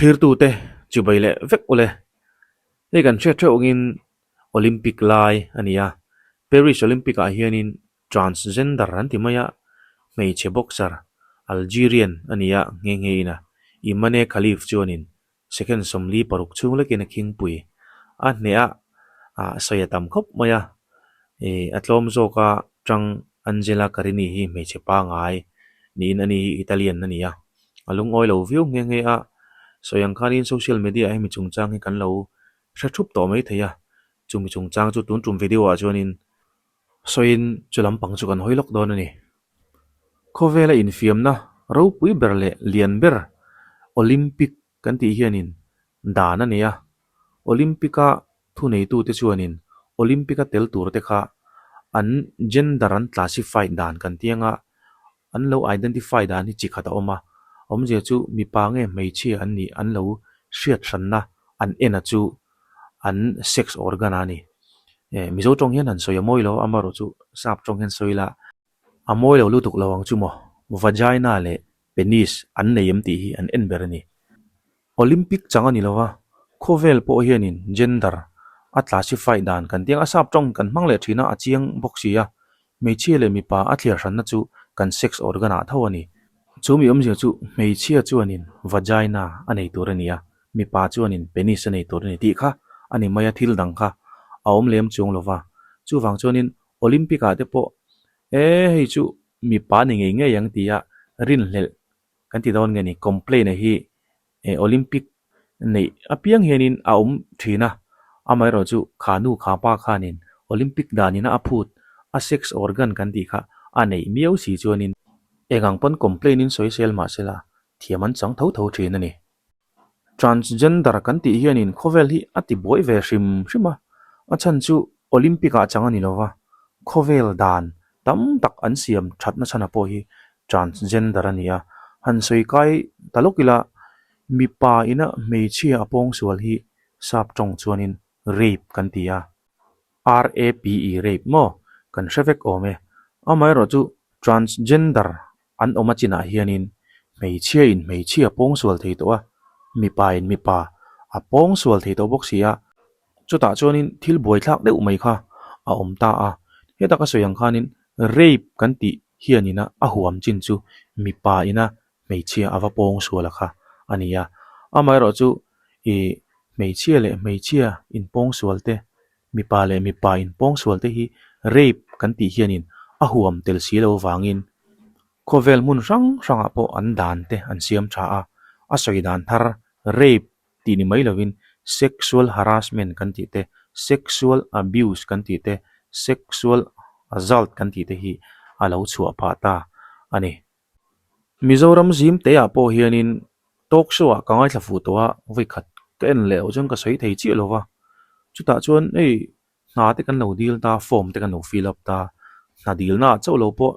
Thlirtute chibai leh vek ule. Hei kan hriat theuh angin Olympic lai a ni a, Paris Olympic ah hianin transgender an ti mai a, hmeichhe boxer Algerian a ni a nghe nghe in a, Imane Khalif chuanin second 46 chhung lekin a khingpui a hneh a, ah sawi a tam khawp mai a, ih a tlawm zawk a tang Angela Carini hi hmeichhe pangai niin a ni hi Italian a ni a, a lungawi lo viau nghe nghe a, sawi ang khanin social media ah hemi chungchang hi kan lo hre thup tawh mai thei a, chumi chungchang chu tun tum video ah chuanin sawiin chu lampang chu kan hawi lawk dawn a ni. Khawvela infiamna ropui ber leh lian ber Olympic kan tih hianin dan a nei a, Olympic-a thuneitute chuanin Olympic-a tel turte kha an gender an classify dan kan tih anga an lo identify dan hi chi khat a awm a, awmzia chu mipa nge hmeichhia an nih an lo hriat hranna an en a chu an sex organ a ni. Mizo tawng hian han sawi a mawi lo a, amaherawhchu sap tawng hian sawi ila A mawi lo lutuk lo ang chu maw? Vagina leh penis an nei em tih hi an en ber a ni. Olympic chang a ni lo va, khawvel pawh hianin gender a classify dan kan tiang a sap tawng kan hmang leh thin a, a chiang bawk si a. Hmeichhia leh mipa a thliar hranna chu kan sex organ ah tho a ni. Chu mi awmzia chu hmeichhia chuanin vagina a nei tur a ni a, mipa chuanin penis a nei tur a ni tih kha a ni mai a, thil dang kha a awm lem chuang lo va. Chuvang chuanin Olympic ah te pawh e hei chu mipa ni ngei ngei ang tia rinhlelh kan ti dawn nge ni complaint a hi eh Olympic neih apiang hianin a awm thin a, amaherawh chu kha nu kha pa khanin Olympic danin a phut a sex organ kan tih kha a neih miau si chuanin eng ang pawn complaint in sawisel mahsela thiam an chang tho tho thin a ni. Transgender kan tih hianin khawvel hi a ti buai ve hrim hrim a, a chhan chu Olympic ah chang a ni lova, khawvel dan tam tak an siam thatna chhan ah pawh hi transgender a ni a, han sawi kai ta lawk ila mipa ina hmeichhia a pawngsual hi sap tawng chuanin rape kan ti a, R-A-P-E rape maw kan hre vek awm e, amaherawh chu transgender An awm a chinah hianin hmeichhia in hmeichhia pawngsual thei tawh a, mipa in mipa a pawngsual thei tawh bawk si a, chutah chuanin thil buaithlak deuh mai kha a awm ta a, heta ka sawi ang khanin rape kan tih hianina a huam chin chu mipa ina hmeichhia a va pawngsual a kha a ni a, amaherawhchu ih hmeichhia leh hmeichhia inpawngsual te Mipa leh mipa inpawngsual te hi rape kan tih hianin a huam tel si lo vangin khawvel hmun hrang hrangah pawh an dan te an siam tha a, a sawi dan thar rape tih ni mai lovin sexual harassment kan tih te, sexual abuse kan tih te, sexual assault kan tih te hi a lo chhuah phah ta a ni. Mizoram zim te ah pawh hianin talk show ah ka ngaithla fuh tawh a, vawikhat ka en leh loh chuan ka sawi thei chiah lo va, chutah chuan hei hna te kan lo dil ta form te kan lo fill up ta, hna dilna ah chauh lo pawh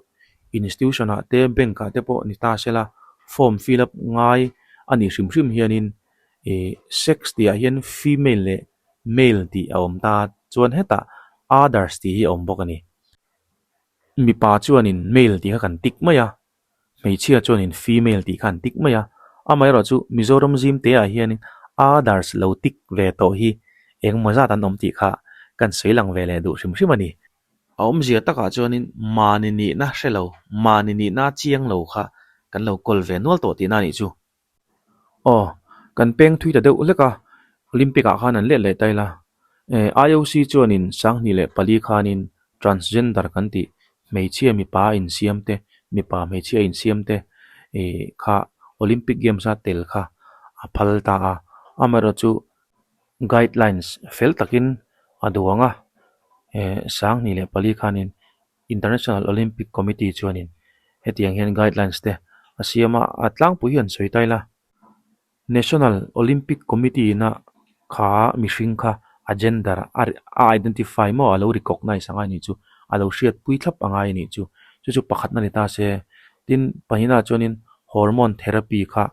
institution ah te bank ah te pawh ni ta se la form fill up ngai a nih hrim hrim hianin ih sex tih ah hian female leh male tih a awm ta chuan hetah others tih hi a awm bawk a ni. Mipa chuanin male tih kha kan tik mai a, hmeichhia chuanin female tih kha an tik mai a, amaherawhchu Mizoram zim te ah hianin others lo tik ve tawh hi engmaw zat an awm tih kha kan sawi lang ve leh duh hrim hrim a ni. A awmzia takah chuanin mahni nihna hre lo, mahni nihna chiang lo kha kan lo kawl ve nual tawh tihna a nih chu. Aw, kan peng thui ta deuh hlek a, Olympic ah khan an let leh ta ila. Eh, IOC chuanin 2004 khanin transgender kan tih hmeichhia mipa a insiam te, mipa hmeichhia a insiam te eh kha Olympic Games a tel kha a phal ta a. Amaherawhchu guidelines fel takin a duang a, eh 2004 khanin International Olympic Committee chuanin hetiang hian guidelines te a siam a, a tlangpui hi an sawi ta ila. National Olympic Committee ina kha mihring kha a gender a a identify maw a lo recognize a ngai anih chu, a lo hriatpui thlap a ngai anih chu. Chu chu pakhatna ni ta se. Tin, pahnihnaah chuanin hormone therapy kha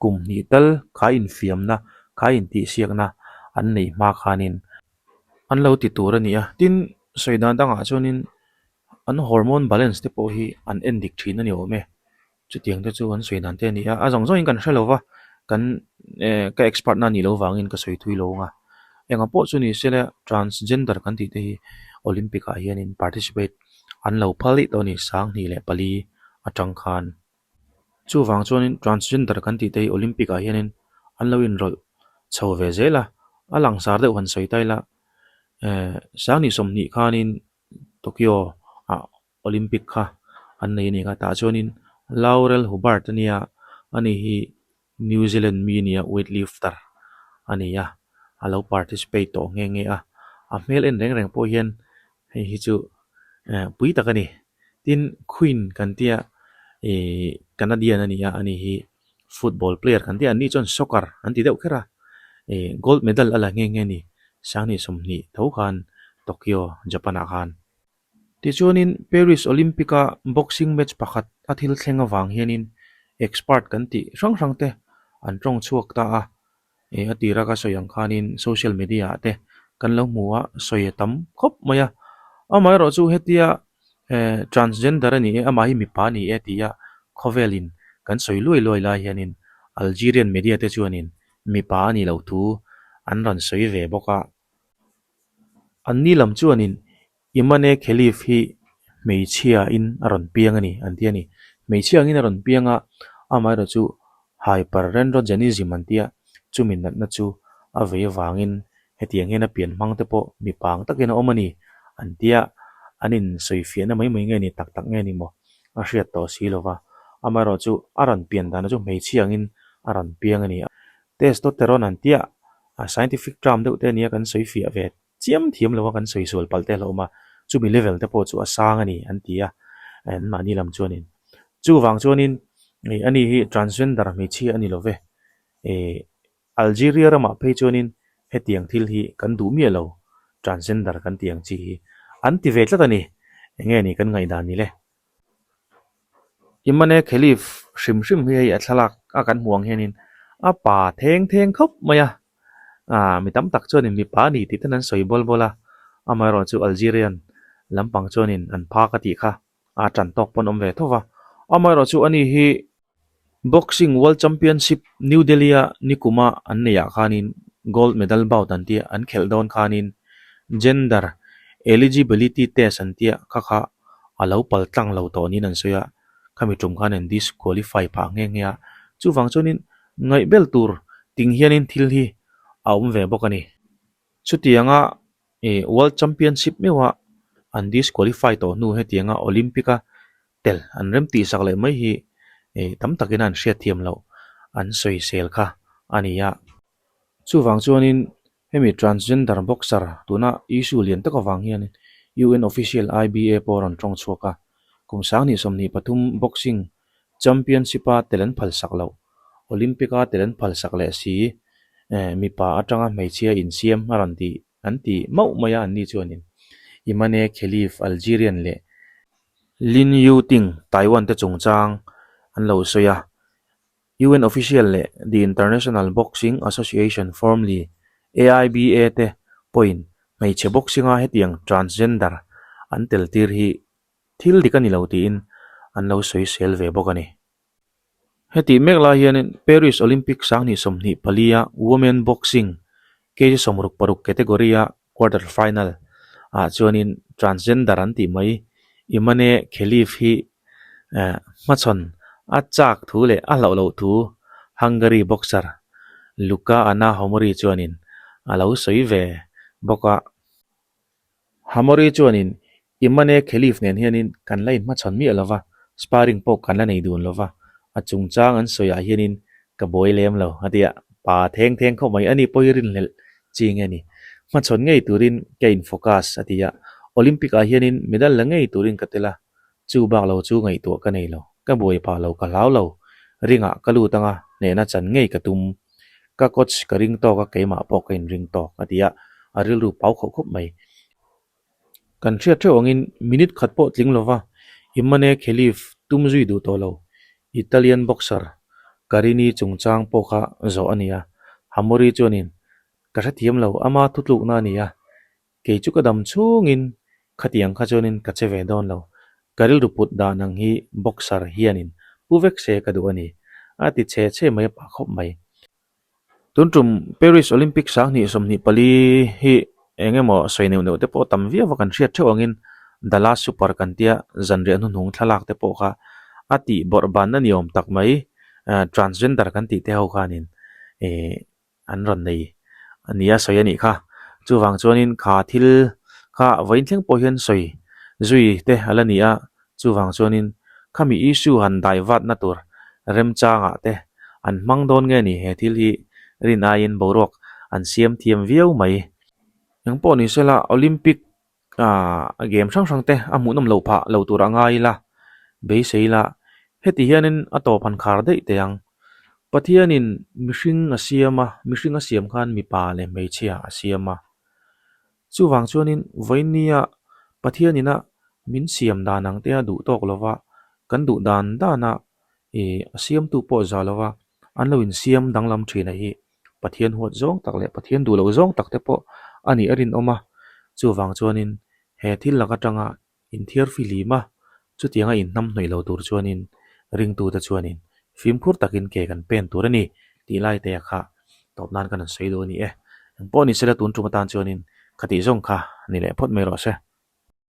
kum hnih tal kha infiamna, kha intihsiakna an neih hma khanin An lo ti tur a ni a, tin sawi dan dangah chuanin an hormone balance te pawh hi an en dik thin a ni awm e, chutiang te chu an sawi dan te a ni a, a zawng zawngin kan hre lo va, kan Eh ka expert na nih loh vangin ka sawi thui lo ang a. Engah pawh chu ni sela transgender kan tih te hi Olympic ah hianin participate an lo phal daih tawh a ni 2004 atang khan. Chuvang chuanin transgender kan tih te hi Olympic ah hianin an lo inrawlh chho ve zel a, a langsar deuh han sawi ta ila eh 2020 khanin Tokyo ah Olympic kha an nei a ni kha tah chuanin Laurel Hubbard a nia ani hi New Zealand mi a nia weightlifter a ni a a lo participate tawh nghe nghe a a hmel en reng reng pawh hian hei hi chu eh pui tak a ni tin Queen kan tia ihh Canadian a ni a ani hi football player kan tia an ni chuan soccer an ti deuh kher a ih gold medal a la nghe nghe a ni 2020 tho khan Tokyo Japan ah khan. Tichuanin Paris Olympic-a boxing match pakhat a thil thleng avang hianin expert kan tih hrang hrang te an tawng chhuak ta a, ih a tira ka sawi ang khanin social media ah te kan lo hmu a, sawi a tam khawp mai a. Amaherawh chu hetia eh transgender a ni e, amah hi mipa a ni e tia khawvelin kan sawi luai luai lai hianin Algerian media te chuanin mipa a nih loh thu an rawn sawi ve bawk a. Anni lam chuanin Imane Khelif hi hmeichhiain a rawn piang a ni an ti a ni. Hmeichhia angin a rawn piang a, amaherawh chu hyperandrogenism an ti a, chumi natna chu a vei avangin hetiang hian a pian hmang te pawh mipa ang takin a awm a ni an ti a, an insawifiahna mai mai nge ni tak tak nge ni maw a hriat tawh si lo va, amaherawh chu a rawn pian dana chu hmeichhia angin a rawn piang a ni. Testosterone an ti a, a scientific term deuh te ania kan sawi fiah ve chiam thiam lo a kan sawi sual palh te a hlauhawm a, chumi level te pawh chu a sang a ni an ti a, an mahni lam chuanin. Chuvang chuanin ih ani hi transgender hmeichhia a ni lo ve, ih Algeria ramah phei chuanin hetiang thil hi kan duh miah lo, transgender kan tih ang chi hi an ti ve tlat a ni, enge ni kan ngaihdan ni le. Imane Khelif hrim hrim hi hei a thlalak a kan hmuh ang hianin a pa theng theng khawp mai a, ah mi tam tak chuanin mipa a ni tih ten an sawi bawl bawl a, amaherawh chu Algerian lampang chuanin an phak a tih kha a tan tawk pawn awm ve tho va, amaherawh chu ani hi Boxing World Championship New Delhi-a nikuma an neihah khanin gold medal bout an tia an khelh dawn khanin gender eligibility test an tia kha kha a lo pal tlang lo tawh niin an sawi a, khami tum khan an disqualify phah nghe nghe a, chuvang chuanin ngaihbel tur ting hianin thil hi a awm ve bawk a ni. Chutianga ih World Championship meuha an disqualify tawh hnu hetianga Olympic-a tel an rem tih sak leh mai hi ih tam takin an hriat thiam loh an sawisel kha a ni a. Chuvang chuanin hemi transgender boxer tuna issue lian tak avang hian UN official IBA pawh a rawn tawng chhuak a, kum 2023 boxing championship-a tel an phalsak loh, Olympic-a tel an phalsak leh si mipa atanga hmeichhia insiam a rawn tih an ti mauh mai a anni chuanin Imane Khelif Algerian leh Lin Yu-ting Taiwan te chungchang an lo sawi a, UN official leh The International Boxing Association formerly AIBA te pawhin hmeichhe boxing-a hetiang transgender an tel tir hi thil dik a ni lo tiin an lo sawisel ve bawk a ni. Hetih mek lai hianin Paris Olympic 2024-a Women Boxing kg 66 category-a quarter final ah chuanin transgender an tih mai Imane Khelif hi hmachhawn a chak thu leh a hlauh loh thu Hungary boxer Luca Anna Hamori chuanin a lo sawi ve bawk a. Hamori chuanin Imane Khelif nen hianin kan la inhmachhawn miah lo va, sparring pawh kan la nei dun lo va, a chungchang an sawiah hianin ka buai lem lo a ti a, pa theng theng khawp mai, ani pawh hi rinhlelh chi nge ni? Hmachhawn ngei turin ka in focus a ti a, Olympic ah hianin medal la ngei turin ka tel a, chu bak lo chu ngaihtuah ka nei lo, ka buai phah lo, ka hlau lo, ringah ka lut anga hnehna chan ngei ka tum. Ka coach ka ring tawk a, keimah pawh ka inring tawk a ti a, a rilru pau khawp khawp mai. Kan hriat theuh angin minute khat pawh tling lova Imane Khelif tum zui duh tawh lo. Italian boxer Carini chungchang pawh kha zawh a ni a, Hamori chuanin, Ka hrethiam lo, ama thutlukna a ni a, kei chu ka dam chhungin khatiang kha chuanin ka che ve dawn lo. Ka rilru put dan ang hi boxer hianin pu vek se ka duh a ni, a ti chhe chhe mai a pah khawp mai. Tun tum Paris Olympic 2024 hi eng emaw sawi neuh neuh te pawh tam viau a kan hriat theuh angin The Last Supper kan tia zanriah hnuhnung thlalak te pawh kha a tih bawrh banna ni awm tak mai transgender kan tih te ho khanin ih an rawn nei a ni a sawi a nih kha. Chuvang chuanin kha thil kha vawiin thleng pawh hian sawi zui te a la ni a, chuvang chuanin khami issue han dai vatna tur remchangah te an hmang dawn nge ni he thil hi rin aiin boruak an siam thiam viau mai. Engpawh ni sela Olympic Aaa game hrang hrang te a hmuhnawm loh phah lo tur a ngai ila, beisei ila heti hianin a tawp han khar daih teh ang. Pathianin mihring a siam a, mihring a siam khan mipa leh hmeichhia a siam a. Chuvang chuanin vawinia Pathianina min siam dan ang te a duh tawk lova, kan duh dan dana ih a siamtu pawh za lova an lo insiam danglam thin a hi. Pathian huat zawng tak leh Pathian duh loh zawng tak te pawh a nih a rinawm a, chuvang chuanin he thil lak atanga inthiar fihlim a, chutianga inhnam hnawih lo tur chuanin ringtute chuanin fimkhur takin ke kan pen tur a ni tih lai te kha tawp nan kan han sawi duh a ni e. Engpawh ni sela tun tum atan chuanin khatih zawng kha ni leh phawt mai rawh se.